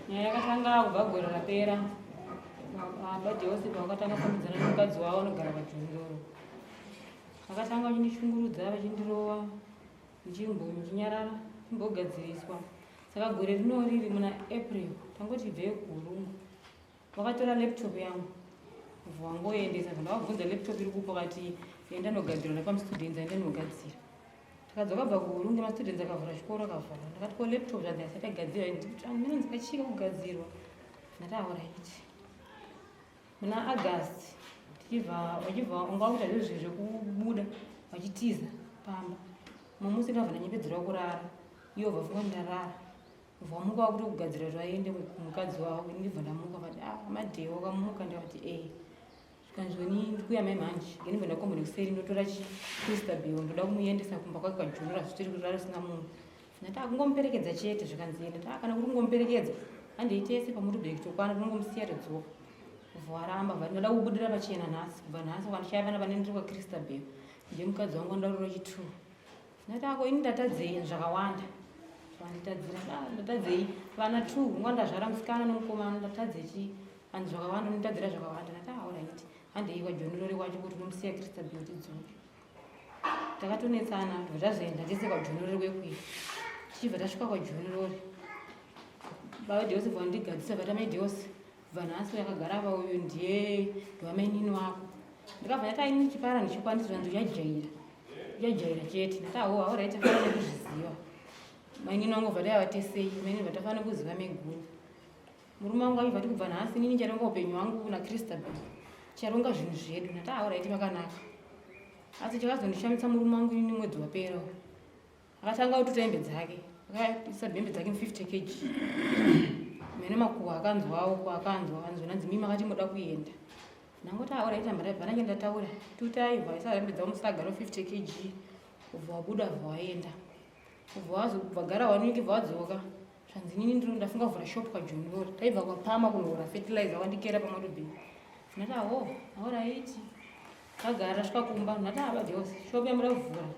Nyaya yakatanga kubva gore rapera. Baba Joseph vakatanga kufambidzana nemukadzi wavo anogara paJondoro. Vakatanga vachindishungurudza vachindirova ndichimbonyinyarara ndimbogadziriswa. Saka gore rino riri muna April tangoti ibvei kuHurungwe. Vakatora laptop yangu vangoendesa ndavabvunza laptop iri kupa vati enda nogadzirwa nepamustudents aenda nogadzira. Takadzoka bva kuHurungwe mastudents akavhura chikoro akavhara. Ndakati ko laptop zvanzi asati agadzirwa ndikuti minonzi kachika kugadzirwa. Ndati alright. Muna August tichibva vachibva vanga vakuita zvezvi zvekubuda vachitiza pamba. Mumwe musi ndakabva ndanyepedzerawo kurara ivo vafunga kuti ndarara. Vamuka vakuti kugadzira kuti vaende kumukadzi wavo ini ndibva ndamuka vati ah madhewa wakamuka ndikati eh zvikanzi ini ndikuya mai manje ini ndibva ndakomba nekuseri ndotora chiChristabel ndoda kumuendesa kumba kwake kwaJonora zvichiri kurara risina munhu ndati akungomuperekedza chete zvikanzi ende ndati kana kuri kungomuperekedza handei tese pamotobheki tokwana tinongomusiya todzoka varamba vati ndoda kubudira pachena nhasi kubva nhasi kwandishaya vana vane ndiri kwaChristabel ndiye mukadzi wangu anoda kurora chitwo Ndati ako ini ndatadzei zvakawanda zvanditadzira ah, ndatadzei vana two nguva ndazvara musikana nemukomana ndatadze chi and zvakawanda unotadzira zvakawanda ndati ah alright handei kwajonirore kwacho kuti unomusiya Christabel tidzoke takatonetsana bva tazoenda tese kwajonirore kwekwiya tichibva tasvika kwajonirore baba Joseph vandigadzisa vati amai Joseph Kubva nhasi yakagara apa uyu ndiye ndiwamainini wako. Ndikabva ndati aini chipara ndichikwanisa zvanzi uchajaira. Uchajaira chete. Ndati awo alright tafanira kuzviziva. Mainini wangu bva tavatesei, mainini bva tafanira kuziva meguru. Murume wangu aibva ati kubva nhasi inini charonga upenyu hwangu naChristabel. Charonga zvinhu zvedu. Ndati alright vakanaka. Asi chakazondishamisa murume wangu inini mwedzi wapera uyu. Akatanga kututa hembe dzake akaisa hembe dzake mu50 kg mene makuhwa akanzwawo ko akanzwa anzwa nanzi mimi akati moda kuenda ndangoti aora ita mhara bva nange ndataura tutai bva isa hembe dzavo musagaro 50 kg ubva wabuda bva waenda ubva wazobva gara one week bva wadzoka zvanzi inini ndiro ndafunga kuvhura shop kwaJohn taibva kwapama kunohura fertilizer wandikera pamotobhini ndati aho alright tagara tasvika kumba ndati aba Jose shop yamuda kuvhura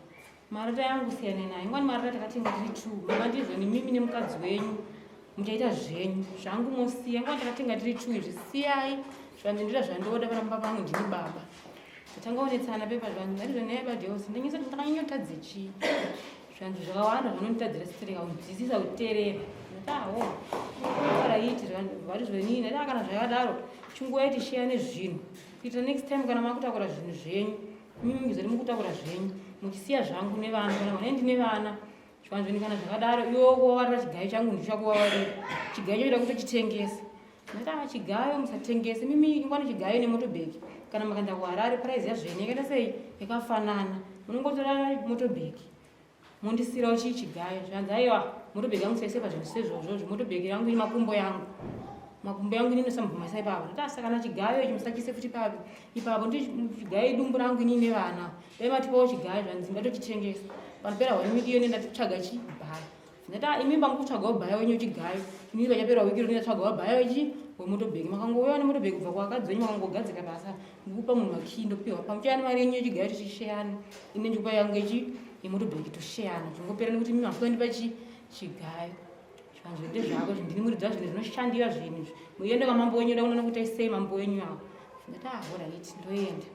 marata yangu siyana nayo ingwani marata takatenga tiri two manga ndizvo nemimi nemukadzi wenyu muchaita zvenyu zvangu mosiya ingwani takatenga tiri two izvi siyai zvanzi ndira zvandoda paramba pangu ndini baba tatanga onetsana pepa zvanzi ndati zvonei baJose ndanyisa ndakanyanyotadze chii zvanzi zvakawanda zvanonditadzira sitereka kunzwisisa kuteerera ndatawo alright vari zvenini ndati kana zvakadaro chinguva tishiyane zvinhu kuitira next time kana makutakura zvinhu zvenyu mimi muzori mukutakura zvenyu muchisiya zvangu nevana kana vana ndine vana zvikanzvini kana zvakadaro iwe kuvavarira chigayo changu ndichakuvavarira chigayo choida kutochitengesa ndati aa chigayo musatengese mimi ingwani chigayo nemotobheki kana makaenda kuHarare price yazvenyu yakaita sei yakafanana munongotora motobheki mondisirawo chii chigayo zvanzi aiwa motobheki yangu saise pazvinhu sezvozvozvo motobheki yangu ine makumbo yangu makumbo yangu ini nosambomasa ipapo ndati asi kana chigayo ichi musachise futi papi ipapo ndi chigayo idumbu rangu ini nevana dai matipawo chigayo zvanzi ndatochitengesa panopera one week iyo ndatotsvaga chibhaya ndati ah, imi pangutsvagawo bhaya wenyu chigayo ini pachapera wiki iro ndatsvagawo bhaya wechi wemotobheki makangouya nemotobheki kubva kuakadzi wenyu makangogadzika basa ndikupa munhu makii ndopiwa pamuchaya nemari yenyu yechigayo tichisheyana ine ndikupa yangu yechi yemotobheki tosheyana zvingopera nekuti mimi hafuka ndipa chi chigayo zvikanzi ndezvako zvindini muridza zvinhu zvinoshandira zvinhu izvi muende kwamambo wenyu da kunoona kuti sei mambo wenyu avo ndati ah alright ndoenda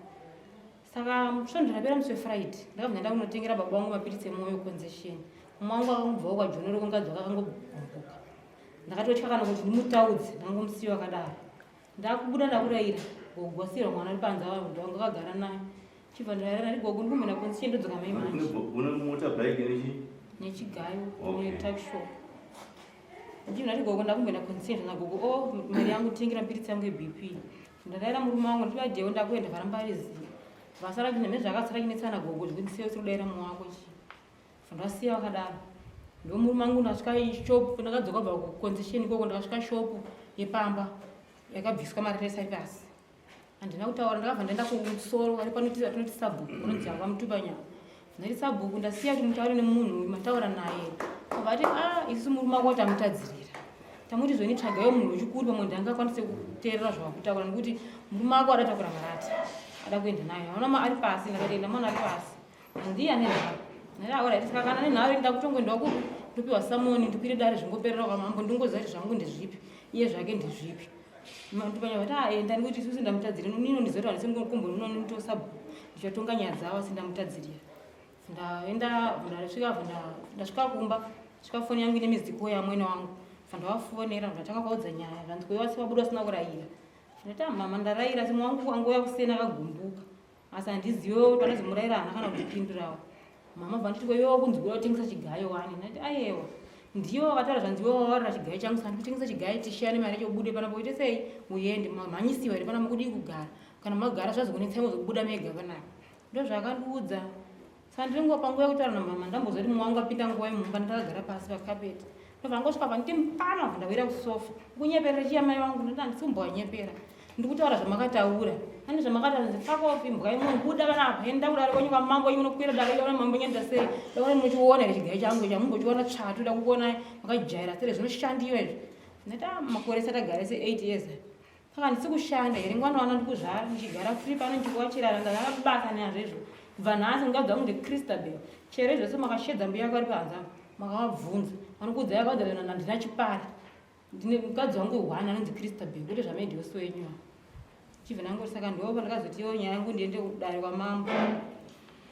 saka svondo rapera musi weFriday ndakabva ndaenda kunotengera baba vangu mapiritsi emwoyo concession mumwe wangu akangobvawo kwajonoro kungadzi akangogumbuka ndakatotya kana kuti ndimutaudze ndangomusiya akadaro ndakubuda ndakurayira gogo asiyirwa mwana ari panze ava kuti wanga akagara naye chibva ndarayira ndati gogo ndikumboenda concession ndodzoka mai manje une motorbike nechi nechigayo netuckshop ndichinhu ndati gogo ndakumboenda concession nagogo o oh, mari yangu tengera mapiritsi yangu eBP ndaraira murume wangu ndibadhewo ndakuenda varamba variziva vasara chine zvakasara chinetsana gogo zvekuti sei usiri kudaira mumwe wako chii ndasiya vakadaro ndo murume wangu ndasvika shop ndakadzoka bva kuconcession ikoko ndakasvika shop yepamba yakabviswa mari taisai pasi handina kutaura ndakabva ndaenda kumusoro ari panoti sabhuku unonzi ava mutupanyama ndati sabhuku ndasiya kuti mutaure nemunhu mataura naye vati a ah, isusu murume wako tamutadzirira tamuti zvoni tsvagayo munhu wechikuru pamwe ndangakwanise kuteerera zvawakutaura nekuti murume wako adatakura marata ada kuenda naye aona ari pasi ndakati enda mwana ari pasi ndiye ane nharo ndati alright saka kana ane nharo ndakutongoendawo kupi Ndopiwa samoni ndikwire dare zvingoperera kwamambo ndingoziva kuti zvangu ndezvipi iye zvake ndezvipi. Ndipanya vati ah enda ndikuti isusu ndamutadzira nino ndiziva kuti handisi kumbononotosa ndichatonga nyaya dzavo asi ndamutadzirira. Ndaenda ndasvika ndasvika kumba svika foni yangu ine miziko yamwene wangu ndavafonera ndatanga kuvaudza nyaya zvanzi kuiva vabuda vasina kurayira. Ndati ah mama ndarayira asi mwangu angouya kuseni akagumbuka. Asi handizive kuti anozomurayira haana kana kundipindurawo. Mama vanditi ko iwe wakunzi kuda kutengesa chigayo wani. Ndati ayewa. Ndiyo wakataura zvanzi iwe wawarira chigayo changu saka ndikutengesa chigayo tishiyane mari yacho ubude panapo uite sei uende mhanyisiwa here panapa kudii kugara. Kana magara zvazokunetsai mozobuda mega panapa. Ndozvaakandiudza. Saka ndiri panguva yekutaura namama ndambozwa kuti mumwe wangu apinda nguva yemumba ndakagara pasi pakapeti. Ndobva angosvika panditi mpama bva ndawira kusofa. Kunyeperera chiya mai vangu ndati handisi kumbowanyepera. Ndikutaura zvamakataura. Ane zvamakataura nzi fuck off imbwa yemunhu buda vanapa enda kudare kwenyu kwamambo wenyu unokwira dare ndaona mambo nyenza sei. Ndaona muchiona here chigayo changu chamungochiona tsvatu da kukuona makajaira sere zvinoshandiwa izvi. Ndati ah makore sati agara se 8 years. Saka handisi kushanda here ngwana wana ndikuzvara ndichigara free pano ndichikuwachirana ndazvana basa nazvo izvo. Kubva nhasi mukadzi wangu ndiChristabel. Chero izvose makashedza mbuya yako ari panze apa makavabvunza vanokuudzai vakaudza kuti handina chipari. Ndine mukadzi wangu one anonzi Christabel kwete zvamaidiosi wenyu ava. Chibva ndangoti saka ndo pandakazotiwo nyaya yangu ndiende kudare kwamambo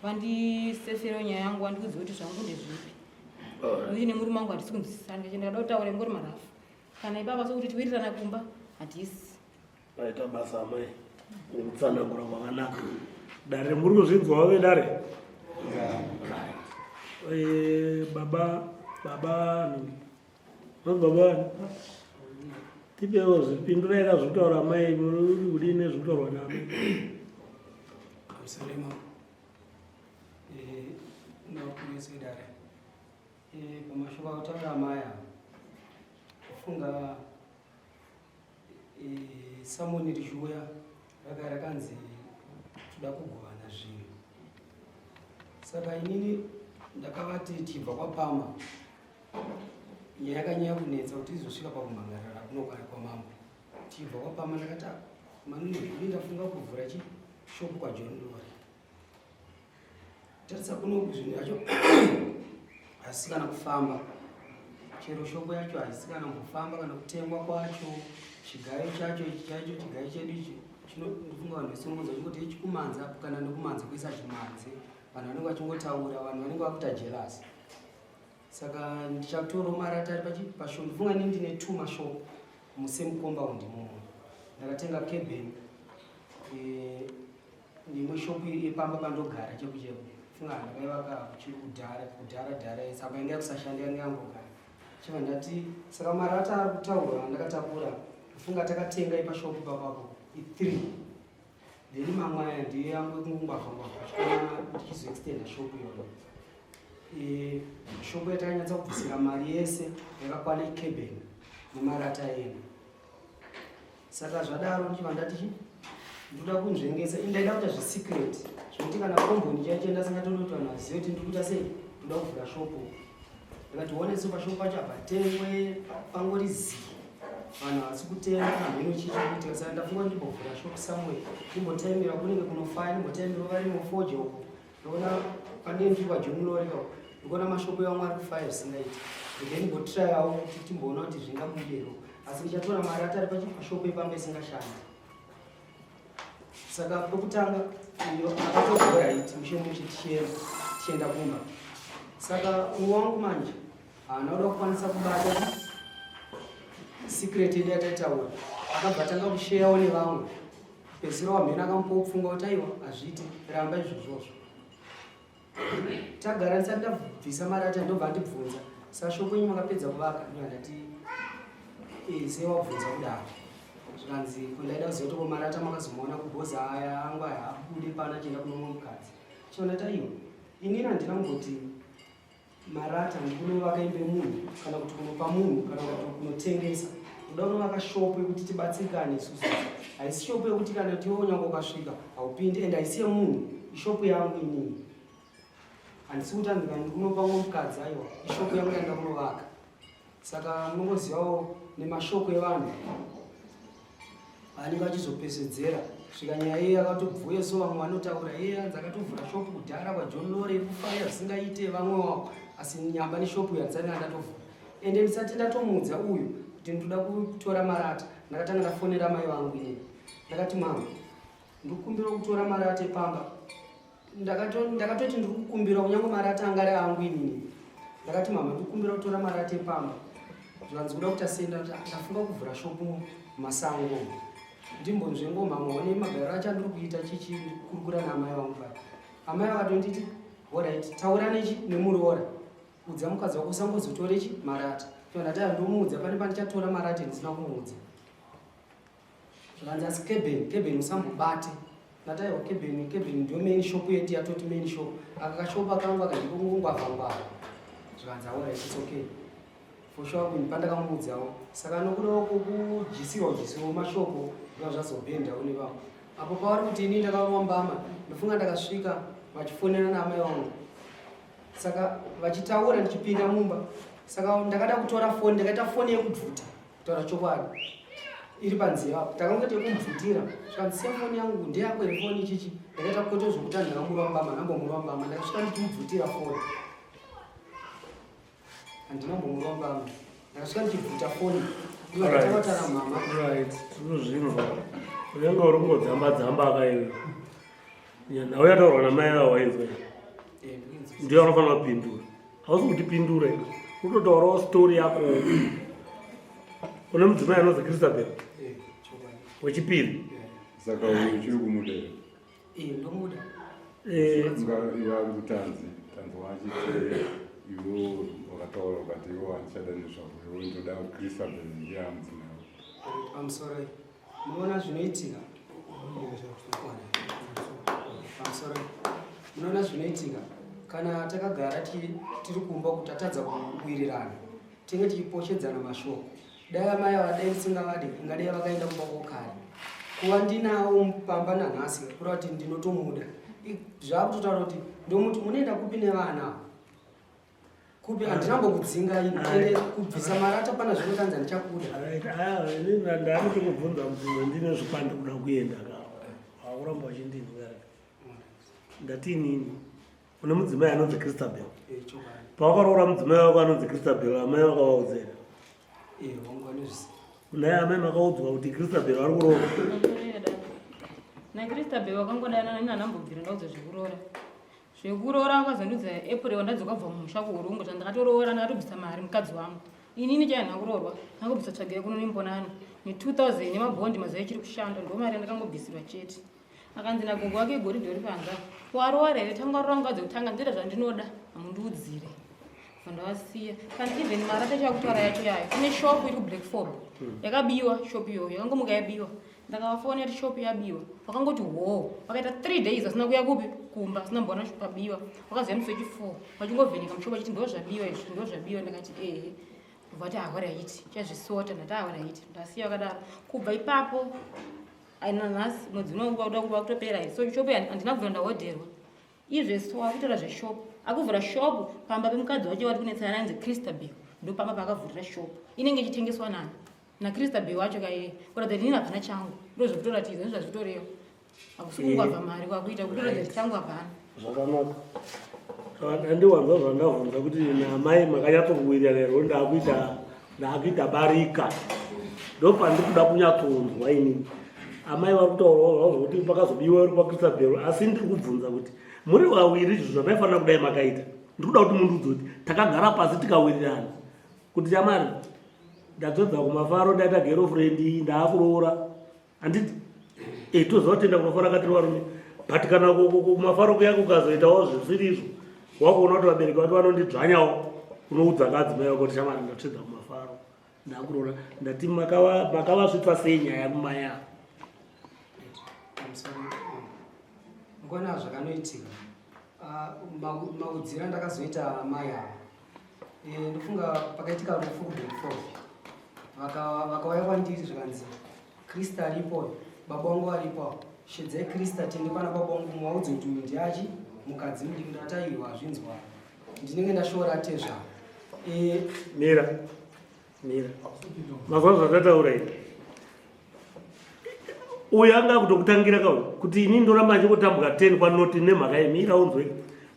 vandisefero nyaya yangu vandiudze kuti zvangu ndezvipi. Nokuti nemurume wangu hatisi kunzwisisana ndikada kutaura ingori marafu. Kana ipapa sokuti tiwirirana kumba hatisi. Maita basa amai nekutsanangura kwakanaka. Dare muri kuzvinzwawo vedare? Eh, baba baba vanzi baba vani tipewo zvipindurai ka zvekutaura amai muri kudii nezvekutaurwa naamai Pamusoro imamo. Eh, ndakupurisa dare. Eh, pamashoko akutaura amai ava kufunga eh, samoni richiuya raka rakanzi toda kugovana zvinhu saka inini ndakavati tichibva kwapama nyaya yakanyanya kunetsa kuti izosvika pakumhangarara kunogara kwamambo tichibva kwapama ndakati ah, manini ini ndafunga kuvhura chi shopu kwajohn lori Tarisa kuno zvinhu zvacho haisi kana kufamba chero shoko yacho haisi kana kufamba kana kutengwa kwacho chigayo chacho ichi chaicho chigayo chedu ichi chinofunga vanhu vesungunza chingoti ichi kumanza apo kana nekumanza kuisa chimanze vanhu vanenge vachingotaura vanhu vanenge vakuita jealous saka ndichatorawo marata ari pachi pashow ndifunga ini ndine two mashop musame compound imomo ndakatenga cabin eh, Imwe shop yepamba pandogara cheku cheku. Funga ndakaivaka kuchiri kudhara kudhara dhara saka yanga yakusashanda yanga yangogara. Chibva ndati saka marata ari kutaurwa andakatakura funga takatenga ipashop ipapapo i3 then mamwe aya ndiyo yangu ekungwavha ngwavha achikona ndichizoextenda shop iyoyo. E, shop yatakanyatsa kubvisira mari yese yakakwana ikeben nemarata ena. Saka zvadaro ndichibva ndati chi ndoda kunzvengesa ini ndaida kuita zvesecret zvekuti kana komboni chaicho ndasingatodi kuti vanhu vazive kuti ndiri kuita sei ndoda kuvhura shopu ndikati one so pashopu pacho hapatengwe pangori zii vanhu havasi kutenga hamheno chii chikuitika saka ndafunga kuti ndimbovhura shopu somewhere ndimbotaimira kunenge kunofaya ndimbotaimira varimo foje uko Ndoona pane ndiri kwaJohn Lorry ka ndikuona mashoko evamwe ari kufaya zvisingaiti. Regai ndimbotrayawo kuti timboona kuti zvingabude here. Asi ndichatora mari atari pashoko yepamba isingashandi. Saka pekutanga iyo akatogora iti mushe mushe tichienda kumba. Saka umwe wangu manje haana kuda kukwanisa kubata secret yedu yataitaura. Akabva atanga kusheyawo nevamwe. Pedzisira wamhena akamupawo pfungwa kuti aiwa hazviiti ramba izvozvozvo. Tagara ndisati ndabvisa mari acho ndobva andibvunza sashoko yenyu makapedza kuvaka ndobva ndati eh, sei wabvunza kudaro zvikanzi ko ndaida kuziva kuti ko mari acho makazomaona kubhoza aya angu aya abude pano achienda kuno mumwe mukadzi chibva ndati aiwa inini handina kumboti Marata ndikunovaka imba yemunhu kana kuti kunopa munhu kana kuti kunotengesa. Ndoda kunovaka shopu yekuti tibatsirikane isusu. Haisi shopu yekuti kana kuti iwe nyange ukasvika haupindi and haisi yemunhu, ishopu yangu inini. Handisi kuti hanzi kana ndikunopa umwe mukadzi aiwa, ishopu yangu yandida kunovaka. Saka munongozivawo nemashoko evanhu anenge achizopesvedzera svika nyaya iye akatobvuye so vamwe vanotaura iye anzi akatovhura shopu kudhara kwaJohn Lore iri kufaya zvisingaite vamwe wavo. Asi nyamba neshopu uyu handisati ndatovhura. Ende ndisati ndatomuudza uyu kuti ndinoda kutora marata, ndakatanga ndafonera mai vangu inini. Ndakati mama, ndikukumbira kutora marata epamba. Ndakatoti ndiri kukumbira kunyange marata anga ari angu inini. Ndakati mama, ndikukumbira kutora marata epamba. Zvikanzi kuda kuita sei? Ndakati ah, ndafunga kuvhura shopu mumasango. Ndimbonzvengo mama, one magariro acho andiri kuita chichi ndikurukura naamai vangu paya. Amai vakatonditi Alright, taura nechi nemuroora. Udza mukadzi wako usangozotore chi marata. So ndati ndomuudza pane pandichatora marata ndisina kumuudza. Zvakanzi asi cabin, cabin usambobate. Ndati aiwa cabin, cabin ndio main shop yedu yatoti main shop. Aka kashopa kangu aka ndiko ngwavha ngwavha. Zvakanzi alright, it's okay. For sure kunyi pandakamuudzawo. Saka nokudawo kukujisirwa kujisirwa mashoko ndova zvazobhendawo nevamwe. Apo pavari kuti ini ndakarova mbama ndofunga ndakasvika vachifonera naamai vangu saka vachitaura ndichipinda mumba saka ndakada kutora foni ndakaita foni yekubvuta kutaura chokwadi iri panzeve apo takangoita yekumubvutira zvikanzi siya foni yangu ndeyako here foni ichichi ndakaita koto zvokuti andakamurova mbama ndambomurova mbama ndakasvika ndichimubvutira foni handina mbomurova mbama ndakasvika ndichibvuta foni ndivakataura mama right tinozvinzwa unenge uri kungodzamba dzamba ka iwe nhau yataurwa namai ava wainzwa eh, ndiyo anofanira kupindura hausi kutipindura iwe utotaurawo story yako une mudzimai anonzi Christabel eh, wechipiri saka uyu uchiri kumuda here Eh, ndomuda. Eh. Vari kutanzi tanzwa achiti iwe wakataura ukati iwe handichada nezvako iwe ndoda Christabel ndiye amudzimai Pamusoro munoona zvinoitika. Pamusoro munoona zvinoitika kana takagara tiri kumba kuti tatadza kuwirirana tinge tichiposhedzana mashoko Dai amai ava dai ndisingavade ingadai vakaenda kumba kwavo kare. Kuva ndinawo pamba nanhasi kureva kuti ndinotomuda. Zvakutotaura kuti ndomuti munoenda kupi nevana ava? Kupi handina mbokudzinga ini ende kubvisa marata pana zvinotanzi handichakuda. Ndakutomubvunza mubvunzo ndine zvikwandi kuda kuenda ka. Wakuramba uchindinzwa. Ndati inini une mudzimai anonzi Christabel. Eh, Pawakaroora mudzimai wako anonzi Christabel, amai vakavaudza here? Eh, Naye amai makaudzwa kuti Christabel ari kuroora. NaChristabel wakangodanana nini anambobvira ndaudza zvekuroora. Zvekuroora akazondiudza April wandadzoka kubva mumusha kuHurungwe zvandakatoroora ndakatobvisa mari mukadzi wangu. Inini chai handina kuroorwa ndakangobvisa tsvagira kuno nembonani ne 2000 nemabhondi mazuva ichiri kushanda ndomari yandakangobvisirwa chete. Akanzi nagogo wake goridhe uri panze apo. Waroora here? Tanga waroora mukadzi wekutanga ndoita zvandinoda hamundiudzire. Bva ndavasiya. Kana even mari acho yakutaura yacho yayo. Kune shop iri kuBlack Fob. Yakabiwa shop iyoyo. Yakangomuka yabiwa. Ndakavafonera kuti shop yabiwa. Vakangoti hoo. Vakaita 3 days vasina kuuya kupi? Kumba. Vasina kumboona pabiwa. Vakazouya musi wechi4. Vachingovheneka mushop vachiti ndozvabiwa izvi, ndozvabiwa. Ndakati ehe. Vati ahorayiti. Chazvisota. Ndati ahorayiti. Ndasiya vakadaro. Kubva ipapo Aina nhasi mwedzi uno wakuda kuva kutopera here so shop handina kubvira ndahodherwa izvesi wakutora zveshop akuvhura shop pamba pemukadzi wacho wari kunetsana anzi Christabel ndopamba paakavhurira shop inenge ichitengeswa nani naChristabel wacho kaiye kuratidza kuti inini hapana changu ndozvekutoratidza ndozvazvitorewa hakusi kungwavha mari kwakuita kutoratidza kuti changu hapana zvakanaka andiwanzwa zvandavhunza kuti namai makanyatsokuwirirana here ndakuita ndakuita barika ndopandiri kuda kunyatsonzwa inini amai vari kutaurawo zvavo zvokuti pakazobiwa uri kwakrisabhero asi ndiri kubvunza kuti muri vaviri izvo zvamaifanira kudai makaita ndiri kuda kuti mundiudze kuti takagara pasi tikawirirana kuti chamari ndadzodza kumafaro ndaita girlfriend ndaakuroora handiti eh, toziva kutenda kumafaro akatiri varume but kana kumafaro kuya kukazoitawo zvisiri izvo wakuona kuti vabereki vake vanondidzvanyawo unoudza kadzimai vako kuti shamwari ndatsvedza kumafaro ndakuroora ndati makavasvitsa sei nyaya kumaya ngona zvakanoitika ah, maudzira ndakazoita amai ava Eh, ndofunga pakaitika rufu kubedford vakauya kwandiri zvikanzi krista aripo baba wangu aripo shedzai krista tiende pana baba wangu muvaudze kuti uyu ndiachi mukadzi mudiki ndati aiwa hazvinzwa ndinenge ndashora tezva eh, mira mira mazuva zvatataura ini uyu anga akutokutangira ka kuti ini ndoramba ndichingotambwa 10 kwanoti nemhaka yemira unzwe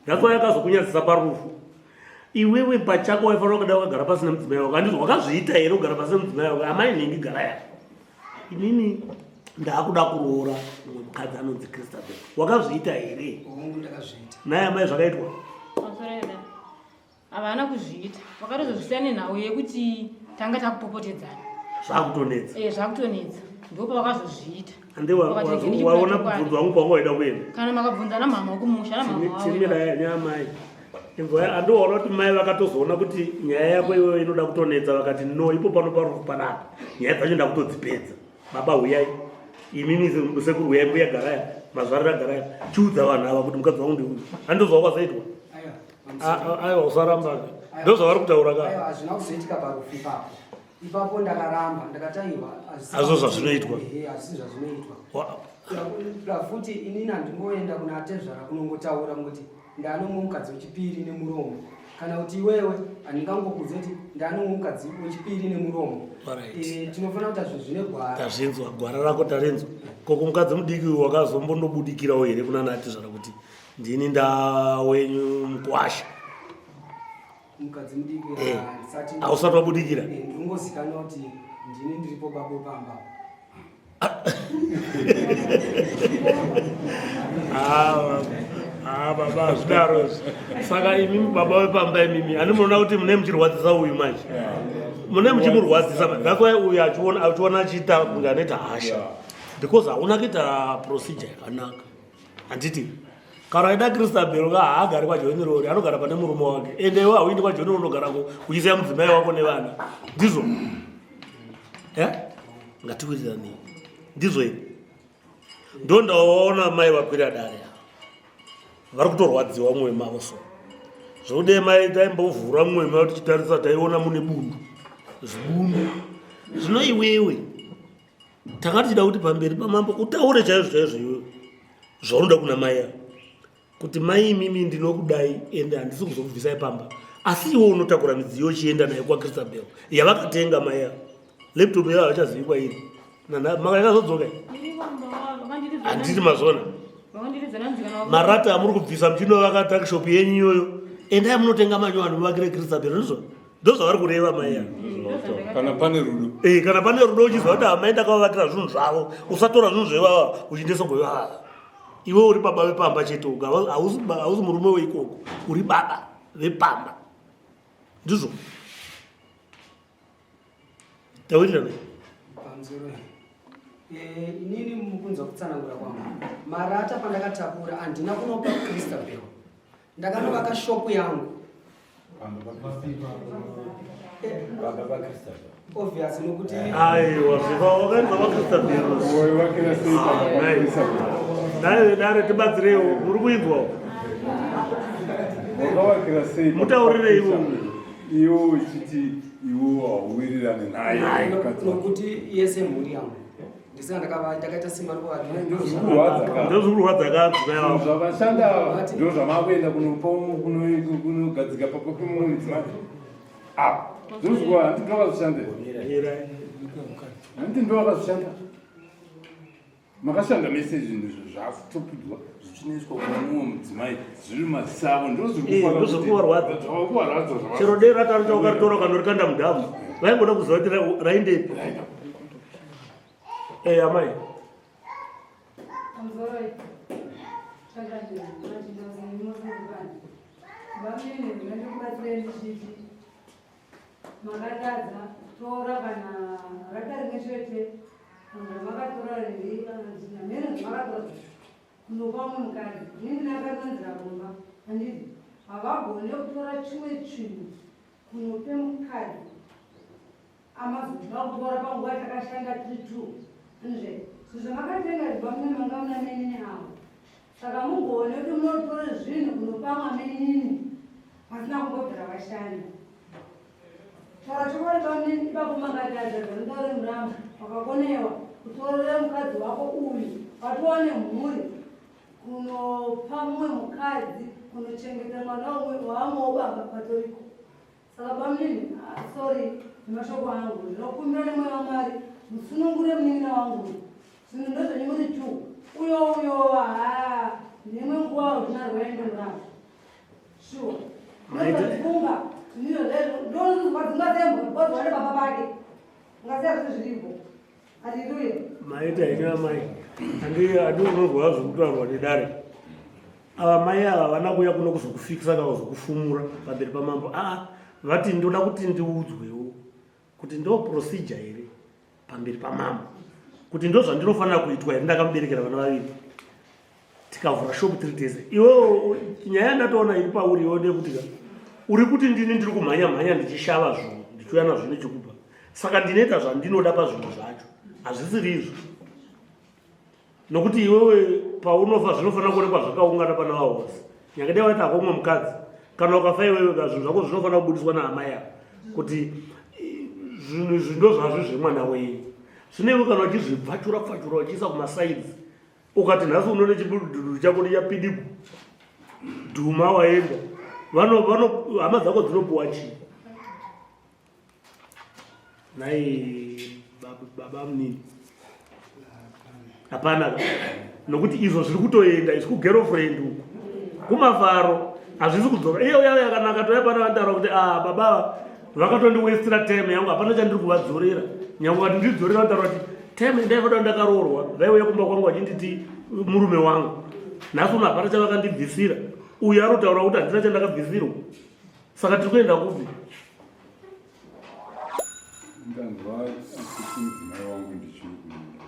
that's why akazokunyadzisa parufu. Iwewe pachako waifanira kuda wakagara pasi nemudzimai wako. Handizvo wakazviita here kugara pasi nemudzimai wako? Amai nhingi gara ya. Inini ndaakuda kuroora mumwe mukadzi anonzi Christabel. Wakazviita here? Hongu ndakazviita. Naye amai zvakaitwa? Havana kuzviita. Vakatozozvisiya nenhau yekuti tanga takupopotedzana. Zvakutonetsa. Eh, zvakutonetsa. Ndipo pavakazozviita. Ande waona kubvunzwa wangu kwanga waida kuenda. Kana makabvunza na mama wekumusha na mama wavo. Chimira nyamai. Inzwa andiwaona kuti mai vakatozoona kuti nyaya yako iwewe inoda kutonetsa vakati no ipo pano parufu panapa. Nyaya dzacho ndakutodzipedza. Baba huyai. Imimi sekuru huyai mbuya garaya. Mazvarira garaya. Chiudza vanhu ava kuti mukadzi wangu ndiuyu. Andozwa kwazoitwa. Aiwa usaramba. Ndozvavari kutaura ka. Aiwa hazvina kuzoitika parufu ipapo. Ipapo ndakaramba ndakati aiwa hazvo zvazvinoitwa. Ehe hazvisi zvazvinoitwa. Futi inini handingoenda kuna atezvara kunongotaura kungoti ndanomwe mukadzi wechipiri nemuromo kana kuti iwewe handingangokudze kuti ndanomwe mukadzi wechipiri nemuromo. Eh, tinofanira kuita zvinhu zvine gwara. Tazvinzwa gwara rako tarinzwa. Koko mukadzi mudiki uyu wakazombondobudikirawo here kuna natezvara kuti ndini ndawenyu mukwasha? Mukadzi mudiki eh, hausati wabudikira eh, ndinongozikanwa kuti ndini ndiripo babo pamba. Ah, ah, baba hazvidaro saka imimi baba vepamba imimi ani munoona kuti mune muchirwadzisa uyu manje mune muchimurwadzisa that's why uyu achiona achiita kunge anoita hasha because hauna kuita procedure yakanaka handiti kana aida Christabel ka haagari kwaJohn Rori anogara pane murume wake ende iwe hauindi kwaJohn Rori unogarako uchisiya mudzimai wako nevana ndizvo eh? ngatiwirirani ndizvo here ndo ndawaona mai vakwira dare vari kutorwadziwa mwoyo mavo so zvekudei mai taimbovhura mwoyo mavo tichitarisa taiona mune bundu zibundu zvino iwewe Tanga tichida kuti pamberi pamambo utaure chaizvo chaizvo iwewe zvaunoda kuna mai ava kuti mai imimi ndinokudai ende handisi kuzokubvisai pamba asi iwe unotakura midziyo uchienda nayo kwacristabel yavakatenga mai ava laptop yavo havachazivi kwairi makazodzoka handiti mazvona marata amuri kubvisa muchinovaka takishop yenyu iyoyo endai munotenga manyowani muvakire christabel ndizvo ndozvavari kureva mai ava kana pane rudo eh, kana pane rudo uchiziva kuti amai ndakavavakira zvinhu zvavo usatora zvinhu zvevava uchiendesa kwevava iwe uri baba vepamba chete uga hausi murume weikoko uri baba vepamba ndizvo tawirirana pamusoro eh, inini mukunzwa kutsanangura kwangu marata pandakatakura handina kunopa christabel Ndakanovaka shop yangu. Obvious nokuti aiwa zviva wakaenda vaChristopher. Dai dare tibatsireiwo muri kuinzwawo. Wakavakira sei? Mutaurireiwo. Iwe uchiti iwe hauwirirane naye. Nokuti yese mhuri yangu. Ndisina ndakava ndakaita simba rokuvakira. Ndozvikurwadza Ndozvikurwadza ka mudzimai wako. Zvavashanda ndozvamakuenda kunopa kunogadzika papa pemumwe mudzimai. Ah, ndozvikuwa hanti ndovakazvishanda. Hanti ndovakazvishanda. Makashanda mese zvinhu izvo zvakutopidzwa zvichinoiswa kuna mumwe mudzimai zviri masavo ndozvikuvarwadza. Chero dei rataruta ukaritora ukanorikanda mudhamu vaingoda kuziva kuti raindepi. Hey, eh, amai. Makatadza tora kana rata rimwe chete kana makatora riri kana mheno zvamakatora kunopa umwe mukadzi inini ndakarinzira kumba handiti havagone kutora chimwe chinhu kunope mukadzi Amazoda kutora panguva yatakashanda tiri two nzve zvamakatenga zibva mune manga muna mainini avo saka mugone kuti munotore zvinhu kunopamwa mainini pasina kumbobvira vashanda taura chokwadi bamunini ipapo makatadza zvanitaure muramba wakakonewa kutorera mukadzi wako uyu watova nemhuri kunopa mumwe mukadzi kunochengeta mwana wamwewo baba patoriko Saka bamunini, ah, sorry nemashoko angu, ndinokumbira nemweya waMwari musunungure munin'ina wangu. Zvinhu ndozvenyu muri two. Uyo uyo haa nemwe nguva uzvina rwendo muramba. Sure. Ndofunga ndozvadzinga sembwa because vane baba vake ngasiya zvese zviripo. Haleluya. Maita henyu amai. Andi andi unonzwa zvekutaurwa nedare. Ava mai ava havana kuuya kuno kuzokufikisa kana kuzokufumura pamberi pamambo. Aa vati ndoda kuti ndiudzwewo kuti ndo procedure here pamberi pamambo kuti ndo zvandinofanira kuitwa here ndakamuberekera vana vaviri tikavhura shop tiri tese iwe nyaya yandatoona iri pauri iwe ndeyekuti ka uri kuti ndini ndiri kumhanya mhanya ndichishava zvinhu ndichiuya nazvo nechikupa saka ndinoita zvandinoda pazvinhu zvacho hazvisiri izvo nokuti iwewe paunofa zvinofanira kuonekwa zvakaungana pana vahosi nyange dai waita hako umwe mukadzi kana ukafa iwewe ka zvinhu zvako zvinofanira kubudiswa naamai ava kuti zvinhu izvi ndozvazvo zvemwana wenyu zvino iwe kana uchizvibvachura pfachura uchiisa kumasaidzi ukati nhasi uno nechidudu chako ndichapidigu dhuma waenda vano vano hama dzako dzinopuwa chii nhai baba munini hapana nokuti izvo zviri kutoenda izvi kugerofriend uku kumafaro hazvisi kudzoka iyo yavo yakanaka toya pana vantaura kuti ah baba vakatondiwestira time yangu hapana chandiri kuvadzorera nyange vati ndidzorera vanotaura kuti time ndaivoda ndakaroorwa vaiuya kumba kwangu vachinditi murume wangu nhasi uno hapana chavakandibvisira uyu arotaura kuti handina chandakabvisirwa saka tiri kuenda kupi Ndanzwa kuti mudzimai wangu ndichiri kumuda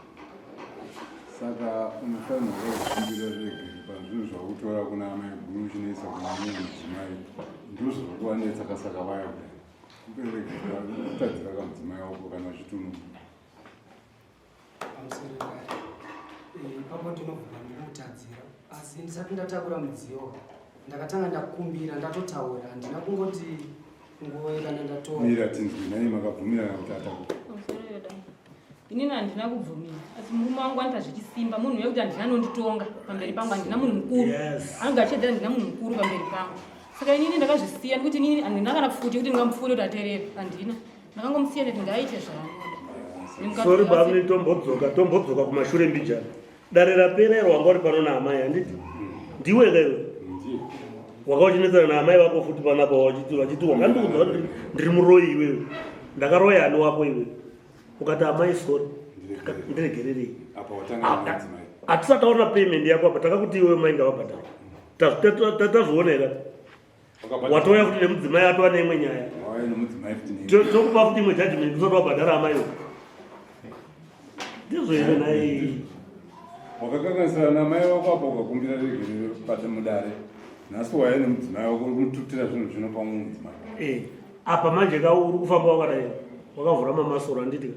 saka unofanirwa kukumbira ruregerero pazvinhu zvakutora kuna amai guru uchinoisa kuna mumwe mudzimai ndozviri kuvanetsa kasaka vaya kudai kuperegerera kutadzira kamudzimai wako kana uchiti unomuda Pamusoro dare. Eh, ipapo ndinobvuma ndinomutadzira asi ndisati ndatakura mudziyo ndakatanga ndakumbira ndatotaura handina kungoti nguva kana ndatora mira tinzwi nai makabvumirana kuti atakura Pamusoro dare. Inini handina kubvumira asi murume wangu anoita zvechisimba munhu wekuti handina anonditonga pamberi pangu handina munhu mukuru Yes. anonge achiedzera handina munhu mukuru pamberi pangu saka inini ndakazvisiya nekuti inini handina kana pfuti yekuti ndingamupfuure kuti aterere handina Ndakangomusiya ndati ngaaite zvaanoda. Sorry bamni tombodzoka tombodzoka kumashure mbijana. Dare rapera iro wanga uri pano naamai handiti? Ndiwe ka iwe? Wanga uchinetsana naamai vako futi panapa wachiti vachiti wakandiudza kuti ndiri muroyi iwewe. Ndakaroya ani wako iwe? Ukati amai sorry. Ndiregererei. Apa watanga nemudzimai. Hatisati taona payment yako apa takakuti iwe mai ngavabhadhara. Tazviona here? Watouya futi nemudzimai atova neimwe nyaya. Tokupa futi imwe judgment usati wabhadhara amai uko. Ndizvo here nhai? Wakakanganisana namai vako apo ukakumbira regerero pade mudare. Nhasi wauya nemudzimai wako uri kumututira zvinhu zvino pamwe mudzimai. Eh, apa manje ka uri kufamba wakadai. Wakavhura mamasoro handiti ka.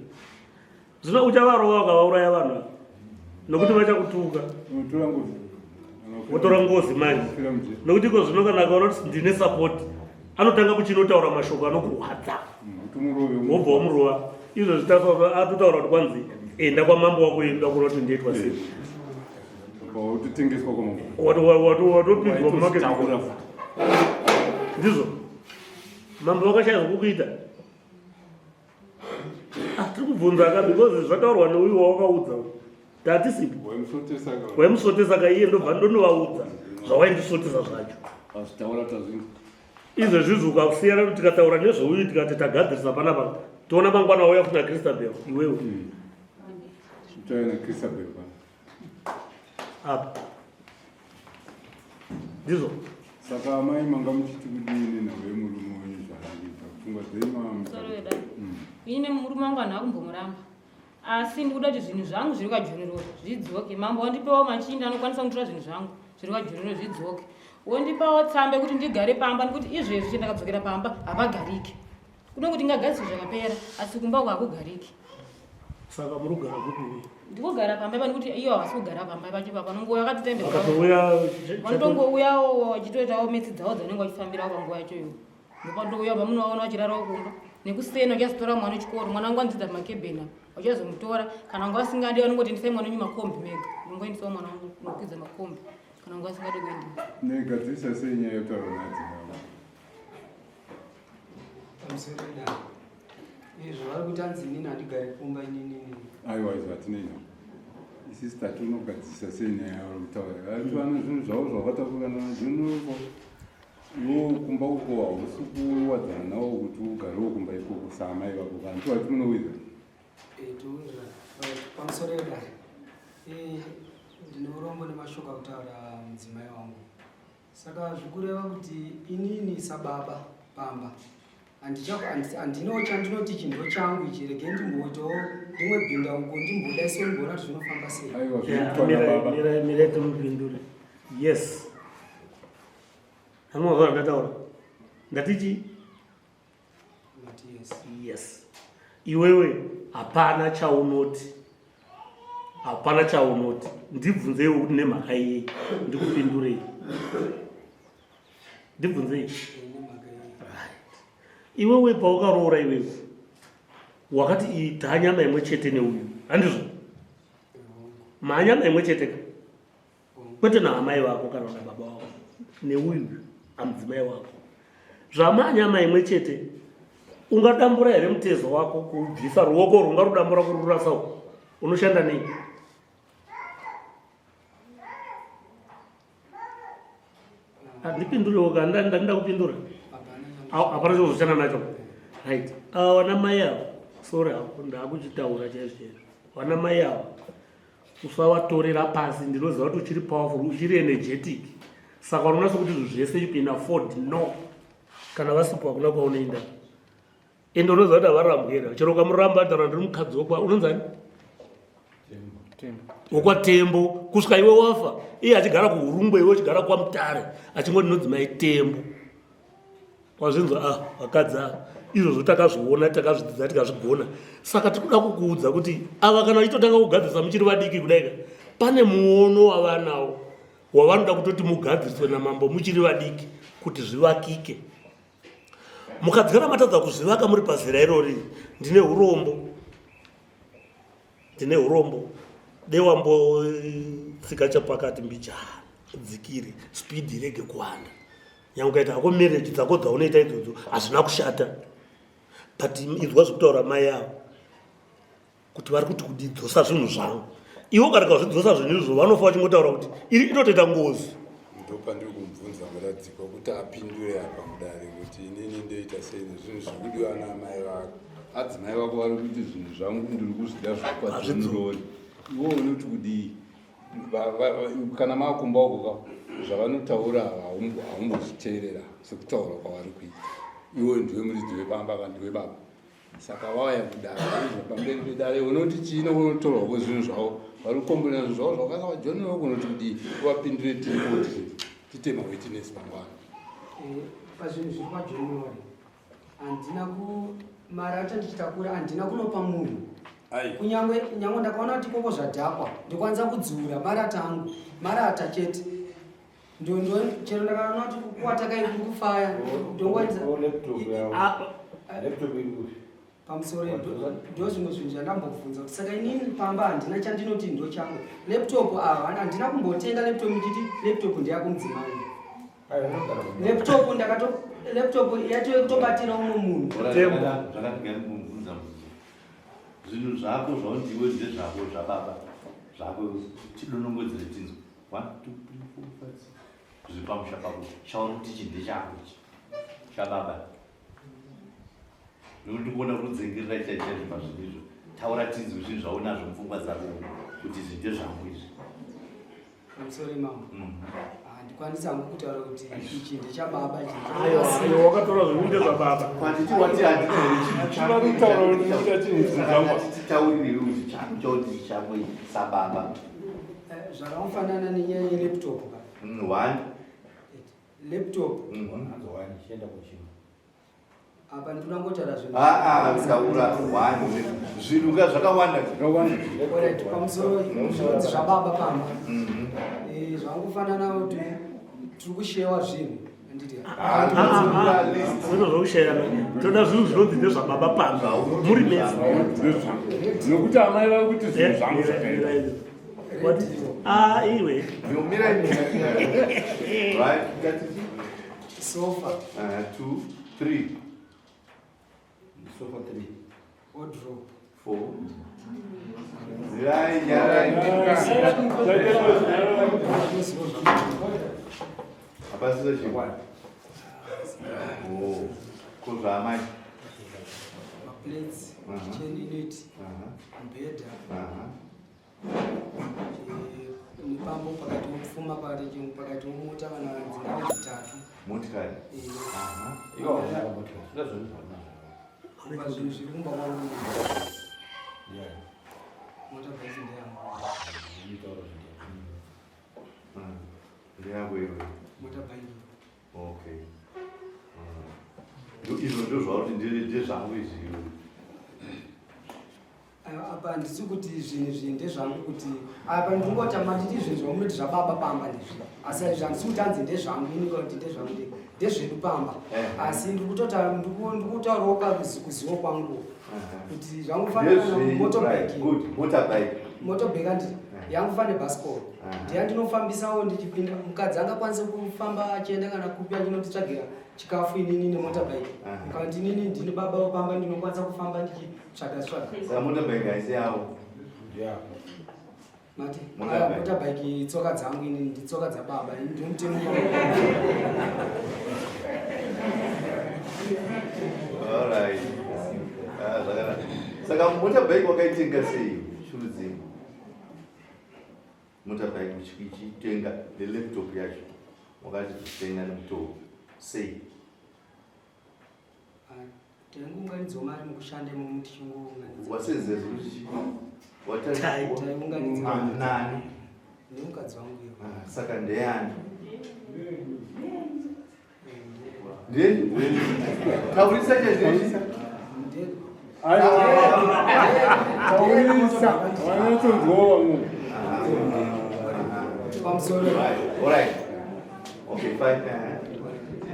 Zvino uchavarova ukavauraya vanhu ava nokuti vachakutuka. Unotora ngozi. Wotora ngozi manje. Nokuti iko zvino kana akaona kuti ndine support anotanga kuchinotaura mashoko anokurwadza. Wobva wamurova. Izvo zvitafa atotaura kuti kwanzi enda kwamambo wako enda kuona kuti ndoitwa sei. Watotengeswa kwamambo. Watopinzwa mumarket. Ndizvo. Mambo vakashaya zvekukuita. Ah, tiri kubvunza ka because zvataurwa neuyu wawakaudza tatisipo waimusvotesa ka iye ndobva ndonovaudza zvawaindisvotesa zvacho izvezvizvi ukakusiyana kuti tikataura nezveuyu tikati tagadzirisa panapa toona mangwana wauya kuna christabel iwewe apa ndizvo saka amai manga muchiti kudini nhau yemurume wenyu zvaandiita pfungwa dzenyu mm. ini murume wangu anhu akumbomuramba asi ndikuda kuti zvinhu zvangu zviri kwajuniroro zvidzoke mambo wandipawo machinda anokwanisa kunditora zvinhu zvangu zviri kwajuniroro zvidzoke wondipawo tsamba yekuti ndigare pamba nekuti izvezvi chendakadzokera pamba hapagariki Kuno kuti ngagadzirwe zvakapera asi kumba uko hakugariki. Saka muri kugara kupi? Ndikugara pamba pani kuti iyo havasi kugara pamba pacho pa panongouya vakatotembera. Vakatouya vanotongouyawo vachitoitawo metsi dzavo dzavanenge vachifambirawo panguva yacho iyo. Ndopatouya vamunovaona vachirarawo kumba nekuseni vachazotora mwana wechikoro mwana wangu anodzidza pamakebheni apa vachazomutora kana vanga vasingadi vanongoti endesai mwana wenyu makombi mega ndinongoendesawo mwana wangu kunokwidza makombi kana vanga vasingadi kuendesa. Negadzirisa sei nyaya yotaura nadzimai? Pamusoro pedare. Izvo vari kuti anzi inini handigare kumba ininini. Aiwa izvo hatinei nazvo. Isisi tati unogadzirisa sei nyaya yavari kutaura. Vari vane zvinhu zvavo zvavakatakura naJohn. Iwo kumba uko hausi kuwadzana nawo kuti ugarewo kumba ikoko saamai vako kana tiwati munowirirana? Eh, towirirana. Pamusoro yedare. Eh, ndine urombo nemashoko akutaura mudzimai wangu. Saka zvikureva kuti inini sababa pamba handinawo chandinoti ichi ndo changu ichi rege ndimboitawo rimwe binda uko ndimbodaiso ndimboona kuti zvinofamba sei. Aiwa zvinoitwa nababa. Mirai mirai timupindure. Yes. Hamuna ndataura. Ndatichi? Yes. Yes. Iwewe hapana chaunoti. Hapana chaunoti. Ndibvunzeiwo kuti nemhaka yei. Ndikupindurei. Ndibvunzei. Right. Iwewe paukaroora iwewe wakati iyi tanyama imwe chete neuyu. Handizvo? Mhanyama imwe chete ka? kwete naamai vako kana nababa wako neuyu amudzimai wako zvamanyama imwe chete ungadambura here mutezo wako kubvisa ruoko rwungarudambura kururasa uko unoshanda nei handipindurewo ka ndandida kupindura hapana chokuzoshanda nacho right ava vana mai ava sorry hako ndakuchitaura chaizvo chaizvo vana mai ava Usavatorera pasi ndinoziva kuti uchiri powerful uchiri energetic saka unoona sekuti zvinhu zvese you can afford no kana vasipo hakuna kwaunoenda ende unoziva kuti havarambwi here chero ukamuramba taura ndiri mukadzi wokwa unonzani wokwatembo kusvika iwe wafa iye achigara kuhurungwe iwe uchigara kwamutare achingoti ndinodzimai tembo Wazvinzwa ah vakadzi ava izvozvo takazviona takazvidzidza tikazvigona saka tikuda kukuudza kuti ava kana vachitotanga kugadzirisa muchiri vadiki kudaika pane muono wavanawo wavanoda kutoti mugadziriswe namambo muchiri vadiki kuti zvivakike mukadzikana matadza kuzvivaka muri pazera irori ndine urombo ndine urombo dewambotsika chapakati mbijana dzikiri speed irege kuwanda Nyangwe ukaita hako marriage dzako dzaunoita idzodzo hazvina kushata but inzwa zvekutaura mai avo kuti vari kuti kudidzosa zvinhu zvangu iwe ukarega kuzvidzosa zvinhu izvo vanofa vachingotaura kuti iri inotoita ngozi ndopandiri kumubvunza muradzikwa kuti apindure apa mudare kuti inini ndoita sei nezvinhu zviri kudiwa naamai vako adzimai vako vari kuti zvinhu zvangu ndiri kuzvida zvokwadzinurori iwe unoti kudii kana makumba uko ka zvavanotaura haumbozviteerera sekutaura kwavari kuita iwe ndiwe muridzi webamba ka ndiwe baba saka vauya kudare pamberi pedare unoti chii nokunotorwa kwezvinhu zvavo vari kukomborera zvinhu zvavo zvakaisa vajoni vako unoti kudii uvapindure tiripo tite mawitness mangwana eh, pazvinhu zviri kwajoni handina ku mari acho ndichitakura handina kunopa munhu kunyange nyange ndakaona kuti koko zvadhakwa ndokwanisa kudzura marata angu marata chete ndondo chero ndakaona kuti kukwatakai kuri kufaya ndongwanisa pamusoro ndo zvimwe zvinhu zvandambobvunza kuti saka inini pamba handina chandinoti ndo changu laptop ava handina kumbotenga laptop ndichiti laptop ndeyako mudzimai laptop ndakato laptop yacho yekutobatira umwe munhu zvakandibvunza zvinhu zvako zvaundiwe ndezvako zvababa zvako tidonongodzere tinzwe 1 2 3 4 5 zviri pamusha pako chauri kuti ichi ndechako ichi chababa nekuti ndikuona kudzengerera chaizvo pazvinhu izvo taura tinzwe zvinhu zvaunazvo mupfungwa dzako kuti izvi ndezvangu izvi Pamusoro imambo. Handikwanisi hangu kutaura kuti ichi ndechababa ichi. Aiwa, wakatora zvinhu ndezvababa. Kwanditi wati handina here chinhu chako. Kutaura kuti ndikuda chinhu zvangu. Titaurire kuti chako chauti chako sababa. Eh, zvakafanana nenyaya yelaptop ka. One. Laptop. One, chienda kuchimwe. Apa ndinoda ngotaura zvinhu. Ah ah taura one. Zvinhu ka zvakawanda. Zvakawanda. Alright, pamusoro zvinonzi zvababa pamba. Mhm. Eh zvangofanana kuti tiri kushewa zvinhu. Handiti. Ah, ah, ah. Zvokushera. Toda zvinhu zvinonzi ndezvababa pamba. Muri mese. Nokuti amai vari kuti zvinhu zvangu zvakaita. What? Ah, iwe. Mira mira. Right, ngatiti. Sofa. 2, 3. Sofa 3. Wardrobe. 4. Zirai, nyarai. Hapasisa chimwe. Oh, ko zvaamai? Maplates, kitchen unit, mubhedha. Mupambo pakati wopfuma pakati pakati womota kana dzingave dzitatu. Motikari. Apa zvinhu zviri kumba kwangu. Mota bhaisi ndeyangu. Ndeyako iwe. Mota bhaiki. Okay. Izvo ndozvauti ndezvangu izvi. Apa handisi kuti zvinhu izvi ndezvangu kuti apa ndingoti manditi zvinhu zvamunoti zvababa pamba ndizvi asi izvi handisi kuti hanzi ndezvangu ini kuti ndezvangu ndezvedu pamba eh. asi ndikutaurawo kuzivo kwangu kuti zvangufanira motobike motobike anditi eh. yangu fane bhasikoro eh. ndiya ndinofambisawo ndichipinda mukadzi angakwanise kufamba achienda kana kupi achinotitsvagira chikafu inini nemotorbike kana kuti inini ndini baba wepamba ndinokwanisa kufamba ndichitsvaga tsvaga saka motorbike haisi yavo mati motorbike tsoka dzangu inini nditsoka dzababa ini ndimutemo Alright. Ah, zvakanaka. Saka motorbike wakaitenga sei? Shurudzii. Motorbike uchiitenga nelaptop yacho wakati kutenga nemutoo sei? Ah, taingounganidzwa mari mukushanda imomo tichingounganidza. Wasenzesa kuti chii? Taiunganidza. Ah, nani? Nemukadzi wangu iyo. Ah, saka ndeyani? Ndeyani? Taurisa chaizvo. Taurisa. Vanotonzwawo vamwe. Pamusoro. All right. Okay, fine.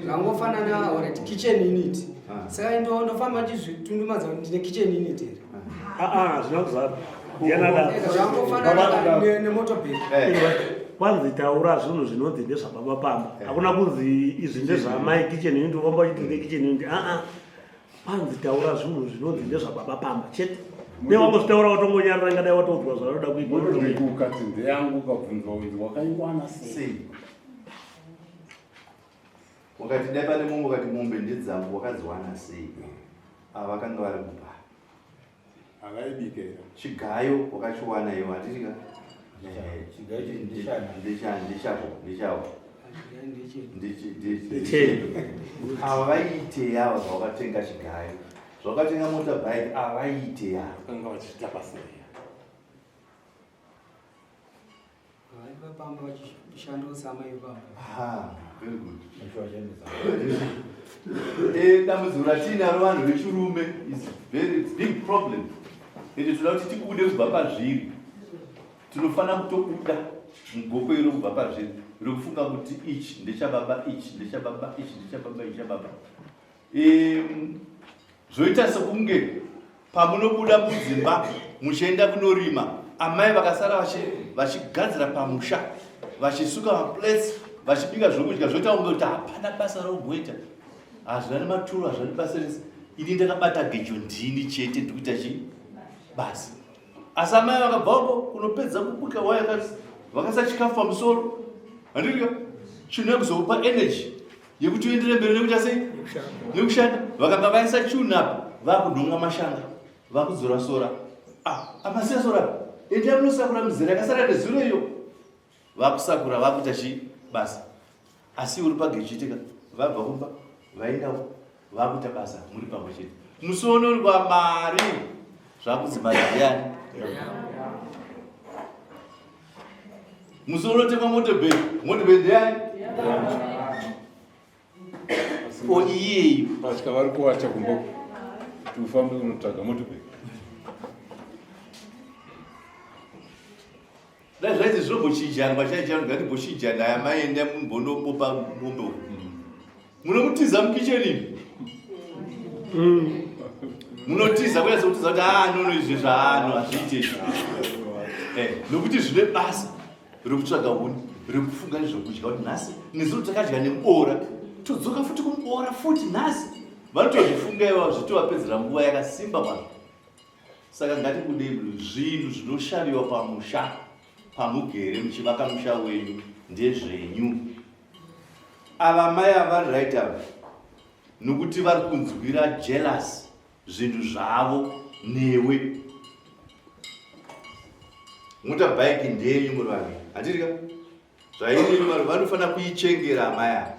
Zvangofanana alright kitchen unit. Ah. Saka ndo ndofamba ndizvitundumadza kuti ndine kitchen unit here. Ah ah, zvina kuzara. Ndiana da. Zvangofanana nemotobheki. Eh. Kwanzi taura zvinhu zvinonzi ndezvababa pamba. Eh. Hakuna kunzi izvi ndezvamai kitchen unit wofamba uchiti ndine kitchen unit. Ah ah. Kwanzi taura zvinhu zvinonzi ndezvababa pamba chete. Dai wangozvitaura watongonyarara ingadai watoudzwa zvaunoda kuita. Motorbike ukati ndeyangu ukabvunzwa kunzi wakaiwana sei? Sei? Wakati dai pane mombe ukati mombe ndedzangu wakadziwana sei? Ava vakanga vari kupa. Havaibike here? Chigayo wakachiwana iwe handiti ka? Chigayo ndechani? Ndechani ndechako ndechavo. Ndecheni. Ava vaiitei ava zvawakatenga chigayo? Zvawakatenga motorbike ava vaiitei ava? Vakanga vachiita basa rei? Vaiva pamba vachishandawo samai vepamba. Aha, very good. Eh, dambudziko ratiinaro vanhu vechirume is very big problem. Ende tinoda kuti tibude kubva pazviri. Tinofanira kutobuda mugoko iro kubva pazviri rekufunga kuti ichi ndechababa, ichi ndechababa, ichi ndechababa, ichi chababa. Zvoita sekunge pamunobuda mudzimba muchienda kunorima, amai vakasara vachigadzira pamusha, vachisuka maplates, vachibika zvokudya, zvoita kunge kuti hapana basa raumboita, hazvina nematuro, hazvina nebasa rese. Ini ndakabata gejo ndini chete ndikuita chii basa. Asi amai vakabva uko kunopedza kubika waya vakasa chikafu pamusoro, handika chinhu kuzokupa energy yekuti uendere mberi nekuita sei nekushanda vakanga vaisa chuni apa vakunhonga mashanga vakudzora sora ah, amasiya sora endai munosakura mizera yakasara nezuro iyo vakusakura vakuita chii basa asi uri pagechiitika vabva kumba vaendawo vakuita basa muri pamwe chete musi unowanikwa mari zvakunzi mari ndeyani musi unotemwa motobhegi motobhegi ndeyani o iyeyi Patya vari kuwacha kumba kuti ufambe unotsvaga motobhegi. Dai zvainzi zvinombochinjanwa chaichano ngatimbochinjana aya maenda mumbonobopa mombe uku munomutiza mukicheni imi munotiza kunyatsa kutiza kuti aa ah, nono izvi zvaano hazviite izvi eh, nokuti zvine basa rekutsvaga huni rekufunga nezvekudya kuti nhasi nezuro takadya nemuboora todzoka futi kumuboora futi nhasi vanotozvifunga ivavo zvitovapedzera nguva yakasimba kwazvo Saka ngatibudei zvinhu zvinoshaviwa pamusha pamugere muchivaka musha wenyu ndezvenyu. Ava mai ava vari right ava. Nokuti vari kunzwira jealous zvinhu zvavo newe. Motorbike ndeyenyu muri vaviri. Handiti ka? Zvairi vanhu vanofanira kuichengera amai ava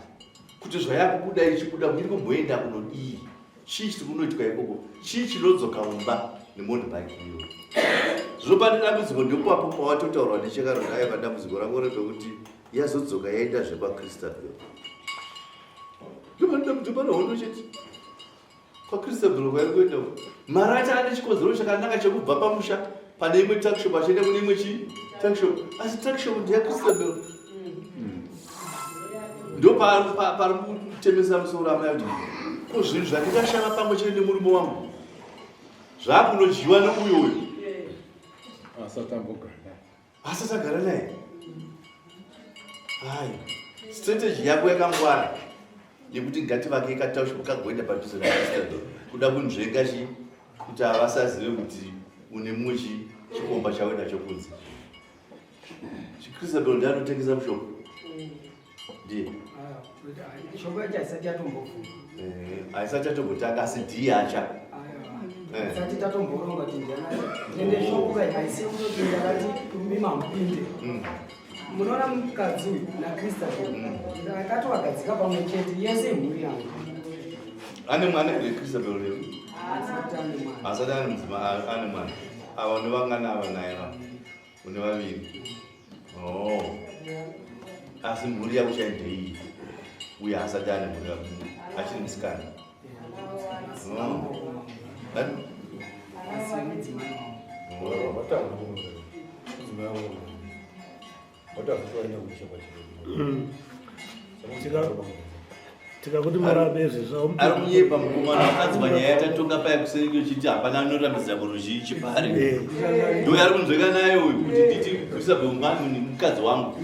kuti zvayakubuda ichibuda iri kumboenda kunodii chii chiri kunoitwa ikoko chii chinodzoka mumba nemotorbike iyo zvino pane dambudziko ndopapo pawatotaurwa nechekaronda aiva dambudziko rako repekuti yazodzoka yaenda zvekwaChristabel ndopane dambudziko pane hondo chete kwaChristabel kwairi kuenda marata ane chikonzero chakanaka chekubva pamusha pane imwe tuckshop achienda kune imwe chii tuckshop asi tuckshop ndeyaChristabel ndo pari kutemesa musoro amai kuti ko zvinhu zvandikashanda pamwe chete nemurume wangu zvakunodyiwa neuyo uyu asati ambogara naye asati agara naye hai strategy yako yakangwara yekuti ngativake kataushu kagoenda padhuze naistado kuda kunzvenga chi kuti havasazive kuti une mumwe chi chikomba chawe nacho kunze chikrisabel ndiye anotengesa mushonga ndiye Shoko yacho haisati yatombovhurwa. Eh, haisati yatombotanga asi ndiye acha Eh. Tisati tatomboronga kuti ndianani. Ende shoko kai haisi kutoti ndakati imi mamupinde. Munoona mukadzi uyu naChristopher ndakatovagadzika pamwe chete yese imhuri yangu. Ane mwana here Christabel leo? Asati ane mwana. Asati ane mudzima ane mwana. Ava nevangana ava naye va. Une vaviri. Oh. Asi mhuri yako chai ndeiyi. Uye asati ane mhuri yako. Achiri musikana. Oh. Ani? Asi mudzimai wangu. Tikakuti marabe izvi ari kunyepa mukomana akanzwa nyaya yatatonga paya kuseri yochiti hapana anorambidza munhu chipari eh. ndo yari kunzweka nayo uyu kuti nditi kuisa bhomani mukadzi wangu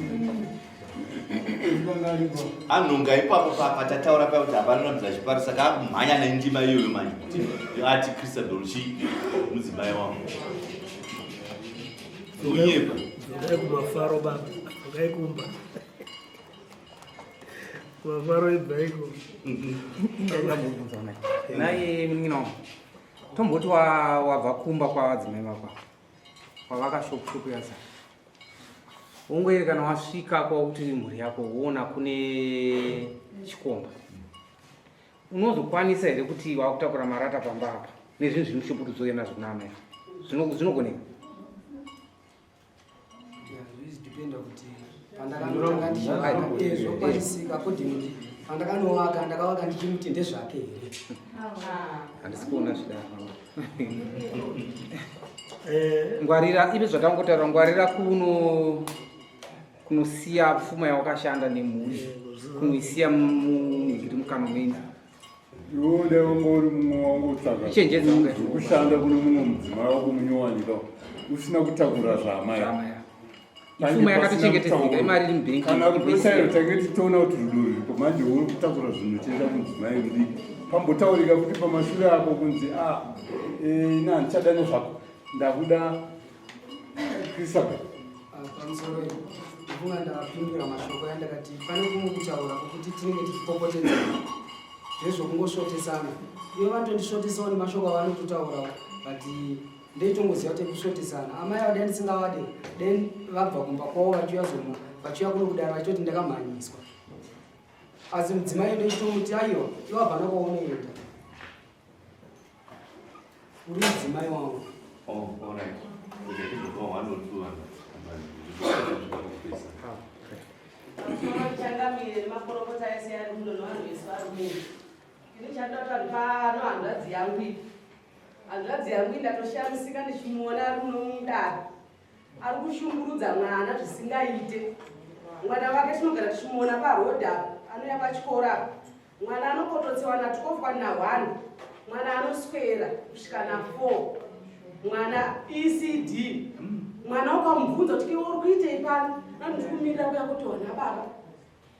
anhonga ipapo patataura paya kuti hapana anorambidza chipari saka akumhanya nendima iyoyo manje kuti ati christabel chi mudzimai wangu kunyepa dzokai kumafaro baba dzokai kumba kumafaro ibvaiko naye munin'ina wangu tomboti wabva kumba kwavadzimai vako wavaka shop shop yasa ungoere kana wasvika kwakuti mhuri yako woona kune chikomba Unozokwanisa here kuti wakutakura marata pamba apa nezvinhu zviri mushopu kuti udzoke nazvo kuna amai? Zvinogoneka? Zvichidependa kuti pandakanotanga ndichivaka eh, zvokwanisika according kuti pandakanovaka ndakavaka ndichimuti ndezvake here. Handisi kuona zvidaro. Eh. Ngwarira ivi zvatangotaura ngwarira kuno kunosiya pfuma yawakashanda nemhuri kunoisiya munhiri mukanwa menyu iwe dai wanga uri mumwe wangotsvaga kushanda kune mumwe mudzimai wako munyowanika usina kutakura zvaamai pfuma yakatochengetedzeka imari iri mubhengi kana rudo chairo tange tichiona kuti rudo ruripo manje uri kutakura zvinhu uchienda kumudzimai mudiki pambotaurika kuti pamashure ako kunzi a ah, eh, ina handichada nezvako ndakuda Christabel Pamusoro ndifunga ndapindura mashoko yandakati pane kumwe kutaura kwekuti tinenge tichipopotedzana ndezvokungosvotesana ivo vanotondisvotesawo nemashoko avanototaurawo but ndeitongoziva kuti kusvotesana amai ava dai ndisingavade then vabva kumba kwavo vachiuya zoma vachiuya kuno kudaro vachitoti ndakamhanyiswa asi mudzimai ndochitomuti aiwa iwe hapana kwaunoenda Uri mudzimai wangu. Oh, all right. Okay, tinopa one or two vanhu. Changamire nemakorokota ese ari muno nevanhu vese vari muno. Ini chandoda kuti pano hanzvadzi yangu iyi. Hanzvadzi yangu iyi ndatoshamisika ndichimuona ari muno mudare. Ari kushungurudza mwana zvisingaite. Mwana wake tinogara tichimuona paroad apo, anouya pachikoro apo. Mwana anokototsewa na 12 kwani na 1. Mwana anoswera kusvika na 4. Mwana ECD. Mwana ukamubvunza kuti iwe uri kuitei pano? Anoti ndiri kumirira kuya kutoona baba.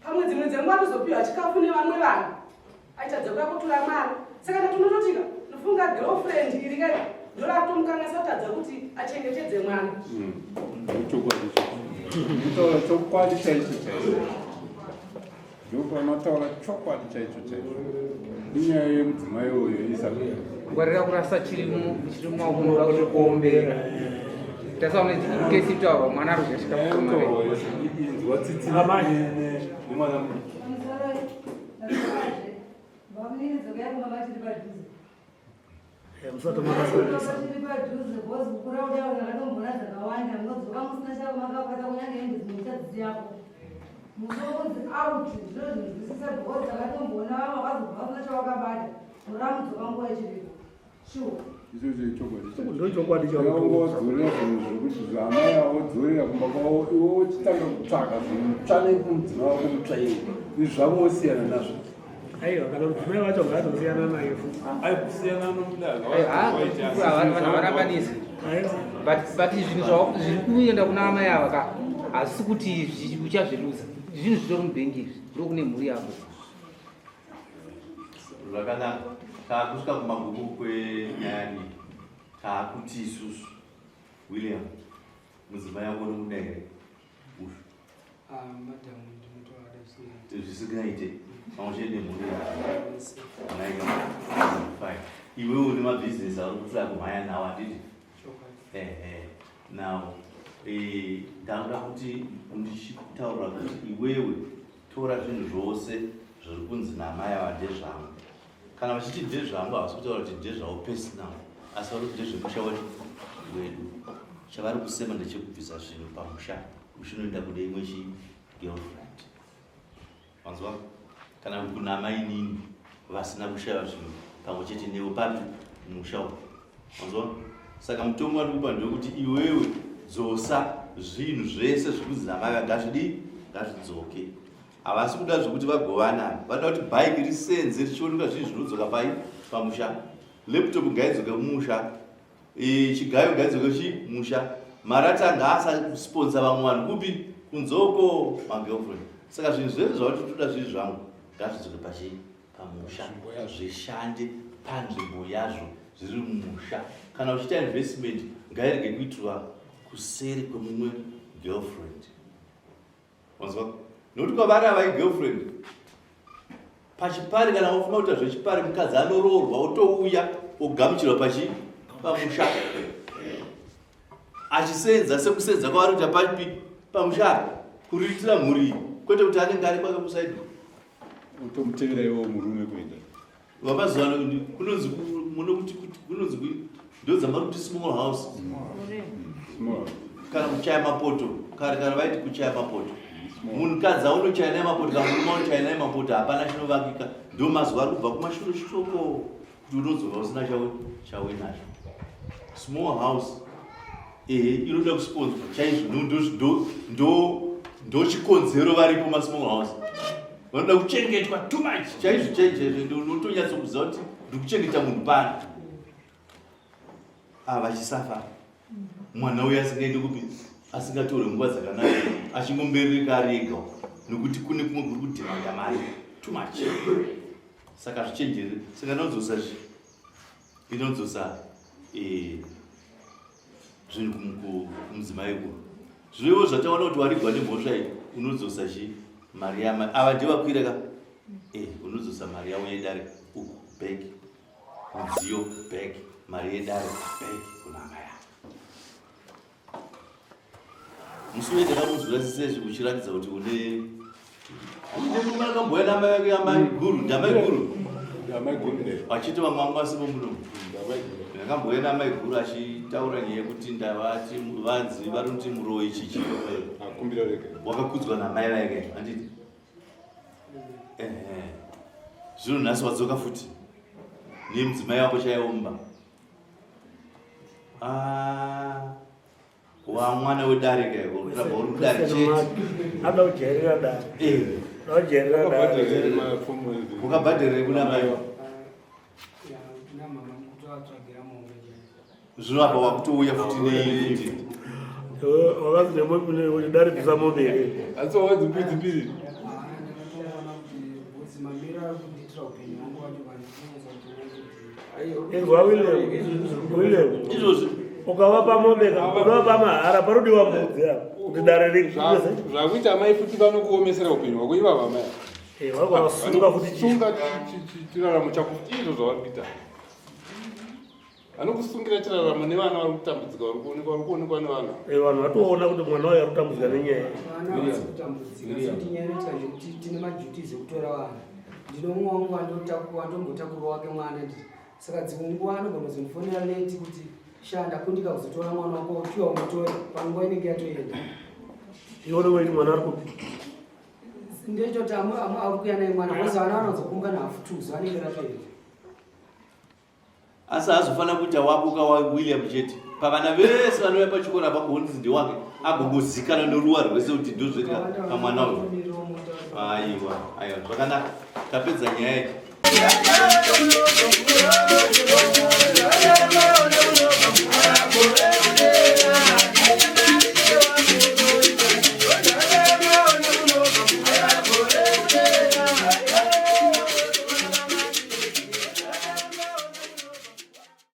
Pamwe dzimwe dzenguva anozopiwa chikafu nevamwe vanhu. Aitadza kuya kutora mwana. Saka ndatonototika ndofunga girlfriend iri kai ndoratomukangasa kutadza kuti achengetedze mwana. Chokwadi. Kutaura chokwadi chaicho chaicho. Ndopanotaura chokwadi chaicho chaicho. Inyaya yemudzimai uyo Isabel. Ngwarira kurasa chiri chiri mumaoko unoda kuti kuombera. Tasaona kesi itaurwa mwana ari kuzosvika kumare. Inzwa tsitsi nemwana mudiki. Musati makashandisa. Ndochokwadi chaungodzorera zvinhu zvekuti zvaamai avodzorera kumba kwavo iwe wochitanga kutsvaka zvinhu mutsva nekumudzimai wako mutsva iwe izvi zvavo wosiyana nazvo Aiwa, kana mudzimai wacho ngaatosiyana naye futi. Ai kusiyana nomuda vanhu havarambanisi. But but zvinhu zviri kuenda kuna amai ava ka hazisi kuti uchazviluza. Zvinhu zvitori mubhengi izvi ndokune mhuri yako. Zvakanaka. Taakusvika kumagumo kwenyaya diki. Taakuti isusu William mudzimai wako unomuda here? Uyu. Ah, madam ndinotoada zvisingaite. Zvisingaite. Pamwe chete nemhuri yako. Naika. Fine. Iwewe une mabhizinesi auri kutsvaka kumhanya nawo handiti? Chokwadi. Ehe. Now, eh, ndakuda kuti undichitaura kuti iwewe tora zvinhu zvose zviri kunzi namai ava ndezvangu. Kana vachiti ndezvangu havasi kutaura kuti ndezvavo personal, asi vari kuti ndezvemusha wedu wedu. Chavari kusema ndechekubvisa zvinhu pamusha uchinoenda kune imwe chi girlfriend. Wanzwa? Kana kuna mainini vasina kushaya zvinhu pamwe chete newe papi musha uyu. Wanzwa? Saka mutongo wandikupa ndewekuti iwewe dzosa zvinhu zvese zvekunzi namai ngazvidii ngazvidzoke. Havasi kuda zvekuti vagovana, vanoda kuti bike risenze richionekwa zvinhu zvinodzoka pai pamusha. Laptop ngaidzoke mumusha. E, chigayo ngaidzoke chi musha. Marata ngaasasponsa vamwe vanhu kupi kunzoko magirlfriend. Saka zvinhu zvese zvavati toda zviri zvangu ngazvidzoke pachi pamusha zvishande panzvimbo yazvo zviri mumusha. Kana uchiita investment ngairege kuitirwa kuseri kwemumwe girlfriend. Wanzwa? Nokuti kwavari ava igirlfriend. Pachipari kana wofuma kuita zvechipari mukadzi anoroorwa otouya ogamuchirwa pachi pamusha. Achisenza sekusenza kwavari kuita papi pamusha kuriritira mhuri kwete kuti anenge ari kwake kusaidi. Utomutevera iwo murume kuenda. Vamazuva ano kunonzi munokuti kunonzi ndodzamari kuti small house kana kuchaya mapoto kare kare vaiti kuchaya mapoto munhukadzi aunochaya naye mapoto kana murume aunochaya naye mapoto hapana chinovakika ndo mazuva ari kubva kumashure shoko kuti unodzoka usina chauinacho small house ehe inoda kusponzwa chaizvo ndochikonzero varipo masmall house vanoda kuchengetwa too much chaizvo chaizvo chaizvo unotonyatso kuziva kuti ndikuchengeta munhu pano ava vachisafa mwana uyo asingaendi kupi asingatorwe nguva dzakanaka achingomberereka ari ega nokuti kune kumwe kuri kudhimanda mari too much saka zvichenjere saka inodzosa inodzosa eh, zvinhu kumudzimai uko zvino ivo zvataona kuti warigwa nemhosva iyi unodzosa chi mari yama ava ndevakwira ka eh, unodzosa mari yavo yedare uku back mudziyo back mari yedare back kuna amai avo musi uye ndakamunzwira sisezvi uchiratidza kuti une murume akambouya namai vake amai guru ndamai guru vachiti vamwe vangu vasipo muno ndakambouya namai guru achitaura nyaya yekuti ndavati vanzi vari kuti muroyi chichi wakakudzwa namai vake anditi zvino nhasi wadzoka futi nemudzimai wako chaiwo mumba Ah, wamwana wedare ka uramba uri mudare chete anoda kujairira dare eh. anoda kujairira dare ukabhadharire kuna mai zvino apa wakutouya futi nei futi wakazi nemudare bvisa mombe here asi wawanzi mbidzi mbiri Inzwa William, William. Izvozvi ukavapa mombe unovapa mahara parodiwa mbudzi apa kuti dare zvakuita amai futi vanokuomesera upenyu hwako ivava amai. Eh, vanosunga futi sunga chiraramo chako izvo zvavari kuita vanokusungira chiraramo nevana vari kutambudzika vari kuonekwa vari kuonekwa nevana eh, vanhu vatoona kuti mwana wayo ari kutambudzika nenyaya vana vasi kutambudzika sekuti nyaya inoitika ndekuti tine maduties ekutora vana ndine umwe wangu wandombotakura wake mwana nditi saka dzimwe nguva anogona kuzondifonera late kuti sha ndakundika kuzotora mwana wako uchiwa unotore panguva inenge yatoenda ione waiti mwana ari kupi ndechoti ari kuya naye mwana bcause vana vanozokumba nahafu two zuva anenge ratoenda asi haazofanira kuita wako ka wawilliam chete pavana vese vanouya pachikoro apa kuonzi ndewake agongozikana noruwa rwese kuti ndozvoita pamwana uyu aiwa aiwa zvakanaka tapedza nyaya iyi.